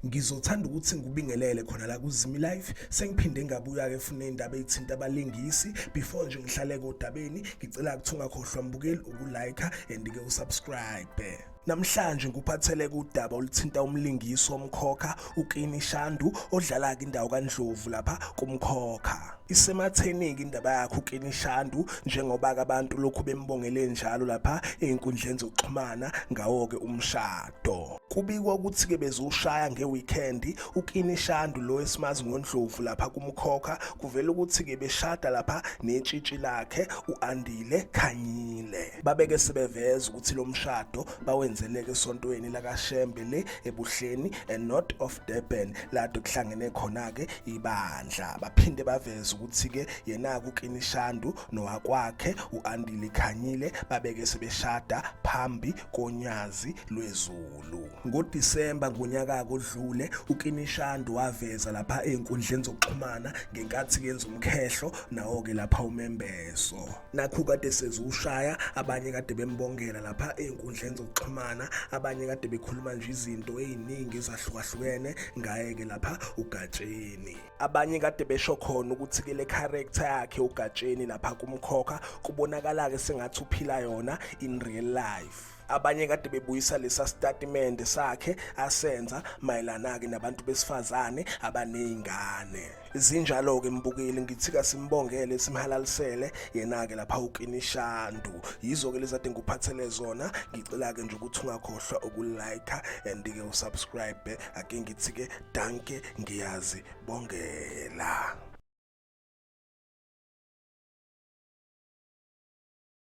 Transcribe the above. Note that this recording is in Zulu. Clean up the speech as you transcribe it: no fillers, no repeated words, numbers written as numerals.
Ngizothanda ukuthi ngikubingelele khona la kuZimi Life. Sengiphinde ngabuya-ke funa iy'ndaba ey'thinta abalingisi. Before nje ngihlale kodabeni, ngicela ukuthi ungakhohlwa mbukeli uku-like and-ke usubscribe. Namhlanje ngikuphathele kudaba oluthinta umlingisi womkhokha uKini Shandu odlala-ke indawo kaNdlovu lapha kumkhokha. Isematheni-ke indaba yakhe uKini Shandu njengoba-ke abantu lokhu bembongele njalo lapha ey'nkundleni zokuxhumana ngawo-ke umshado. Kubikwa ukuthi-ke bezowushaya nge-weekend uKini Shandu lo esimazi ngoNdlovu lapha kumkhokha kuvela ukuthi-ke beshada lapha netshitshi lakhe u-Andile Khanyile. Babeke sebeveza ukuthi lo mshado bawenzeleke esontweni lakaShembe le eBuhleni and north of Durban lado kuhlangene khona-ke ibandla. Baphinde baveza ukuthi-ke yena-ke uKini Shandu nowakwakhe u-Andile Khanyile babeke sebeshada phambi konyazi lwezulu. NgoDisemba ngonyaka odlule uKini Shandu waveza lapha ey'nkundleni zokuxhumana ngenkathi kenza umkhehlo nawo-ke lapha umembeso. Nakhu kade seziwushaya abanye kade bembongela lapha ey'nkundleni zokuxhumana abanye kade bekhuluma nje izinto ey'ningi ezahlukahlukene ngaye-ke lapha uGatsheni. Abanye kade besho khona ukuthi ke le character yakhe uGatsheni lapha kumkhokha kubonakala-ke sengathi uphila yona in real life. Abanye kade bebuyisa lesa statimende sakhe asenza mayelana-ke nabantu besifazane abaney'ngane. Zinjalo-ke mbukeli ngithi kasimbongele simhalalisele yena-ke lapha uKinishandu. Yizo-ke lezi ade ngikuphathele zona ngicela-ke nje ukuthi ungakhohlwa ukulike and-ke usubscribe ake ngithi-ke danke ngiyazibongela.